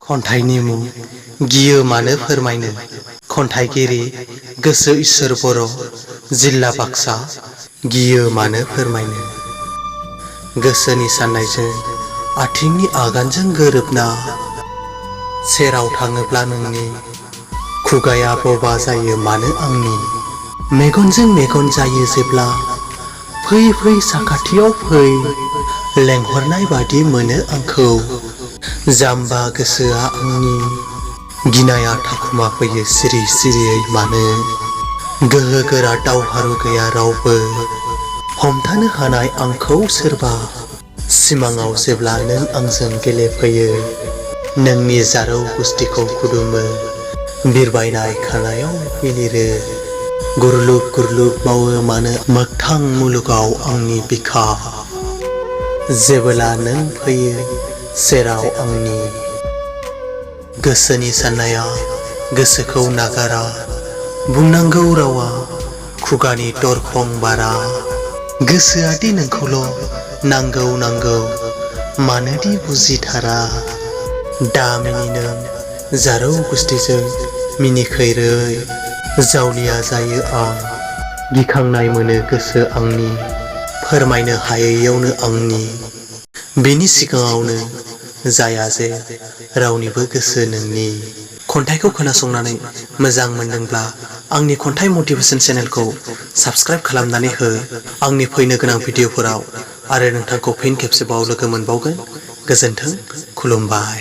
खन्थाइनि मुं गियो मानो फोरमायनो। खन्थाइगिरि गोसो इसोर बर', जिल्ला बाक्सा। गियो मानो फोरमायनो। गोसोनि साननायजों आथिंनि आगानजों गोरोबना सेराव थाङोब्ला नोंनि खुगाया बबा जायो मानो आंनि। मेगनजों मेगन जायो जेब्ला फै फै साखाथियाव फै, लेंहरनाय बादि मोनो आंखौ जाम्बा गोसोआ आंनि। गिनाया थाखुमा फैयो सिरि सिरियै मानो। गोहो गोरा दावहारु गैया रावबो हमथानो हानाय आंखौ सोरबा। सिमाङाव जेब्ला नों आंजों गेलेफैयो, नोंनि जारौ गुस्थिखौ खुदुमो, बिरबायनाय खानायाव बिलिरो। गुरलुब गुरलुब मावो मानो मोगथां मुलुगाव आंनि बिखा। जेबोला नों फैयो सेराव आंनि। गोसोनि साननाया गोसोखौ नागारा, बुंनांगौ रावा खुगानि दरखं बारा। गोसोआदि नोंखौल' नांगौ नांगौ मानोदि बुजिथारा। दा मिनि नों जारौ गुस्थिजों मिनिखैरै, जावलिया जायो आं गिखांनाय मोनो गोसो आंनि। फोरमायनो हायैयावनो आंनि। बेनि सिगाङावनो जाया जे रावनिबो गोसो नोंनि। खन्थाइखौ खोनासंनानै मोजां मोनदोंब्ला आंनि खन्थाइ मटिभेसन चेनेलखौ साबस्क्राइब खालामनानै हो। आंनि फैनो गोनां भिडिअफोराव आरो नोंथांखौ फिन खेबसेबाव लोगो मोनबावगोन। गोजोन्थों, खुलुमबाय।